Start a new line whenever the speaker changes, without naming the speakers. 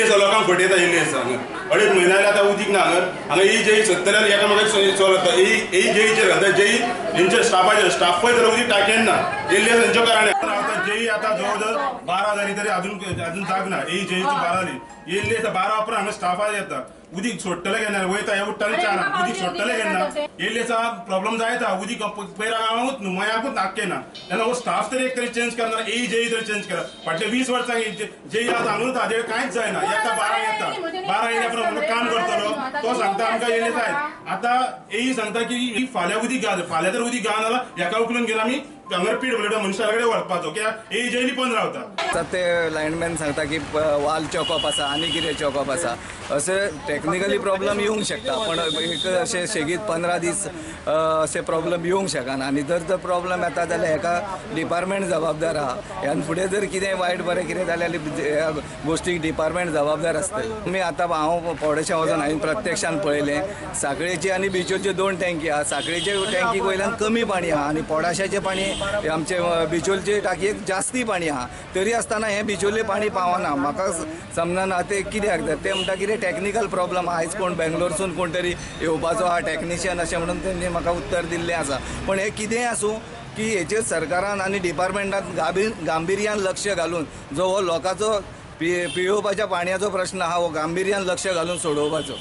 येयल्ले लोकांक फटयता येयल्ले आसा हांगा 2.5 म्हयने जाले आतां उदीक ना हांगा. हांगा ई जेई 70 एकामेकाक चलता ई जेईचेर घालता जेई हेंचे स्टाफाचेर स्टाफ पळय जाल्यार उदीक टाकयेन ना येयल्ले आसा हेंच्या कारणान रावता. जेई आतां जवळ जवळ 12 जाली तरी अजून जाग ना. ई जेईची 12 जाली येयल्ली आसा 12 उपरांत हांगा स्टाफार येता उदीक सोडटले केन्ना वयता हे उठ्ठाले 4 उदीक सोडटले केन्ना येयल्ले आसा प्रॉब्लम जायता उदीक पयर गांवांकूच न्हू मयाकूच नाक्के ना तेन्ना हो स्टाफ तरी एक तरी चेंज करना ई जेई तरी चेंज करा. फाटले 20 वर्सां जेई आतां हांगा ताजेर कांयच जायना. येता 12 येता 12 येयल्या उपरांत काम करतलो तो सांगता आमकां येयले जायत. आतां एई सांगता की फाल्यां उदीक घाल फाल्यां तर उदीक घालना जाल्यार हेका उखलून घेवन आमी हांगर पीठ उलयता मनशा कडेन व्हरपाचो कित्याक एई जेली बंद रावता.
आतां ते लायनमॅन सांगता की वाल चॉकअप आसा आनी कितें चॉकअप आसा अशें टॅक्निकली प्रॉब्लम येवंक शकता पण एक अशें सेगीत 15 दीस अशें प्रॉब्लम येवंक शकना. आनी जर तर प्रॉब्लम येता जाल्यार हेका डिपार्टमेंट जबाबदार आहा. ह्यान फुडें जर कितें वायट बरें कितें जाल्यार ह्या गोश्टीक डिपार्टमेंट जबाबदार आसतलें. आमी आतां हांव पोडेशा वचून हांवें प्रत्यक्षान पळयलें साखळेची आनी बिचोलच्यो 2 टँकी आहा. साखळेचे टँकी वयल्यान कमी पाणी आहा आनी पोडाशाचें पाणी आमचे बिचोलचे टाकयेक जास्ती पाणी आहा तरी आसतना हें बिचोले पाणी पावना. म्हाका समजना तें कित्याक ते म्हणटा कितें टॅक्निकल प्रॉब्लम आयज कोण बेंगलोरसून कोण तरी येवपाचो आहा टॅक्निशियन अशें म्हणून तेंणी म्हाका उत्तर दिल्लें आसा. पण हें कितेंय आसूं की हेचेर सरकारान आनी डिपार्टमेंटान गांभिर्यान लक्ष घालून जो हो लोकांचो पियोवपाच्या पाणयाचो प्रश्न आहा हो गांभिर्यान लक्ष घालून सोडोवपाचो.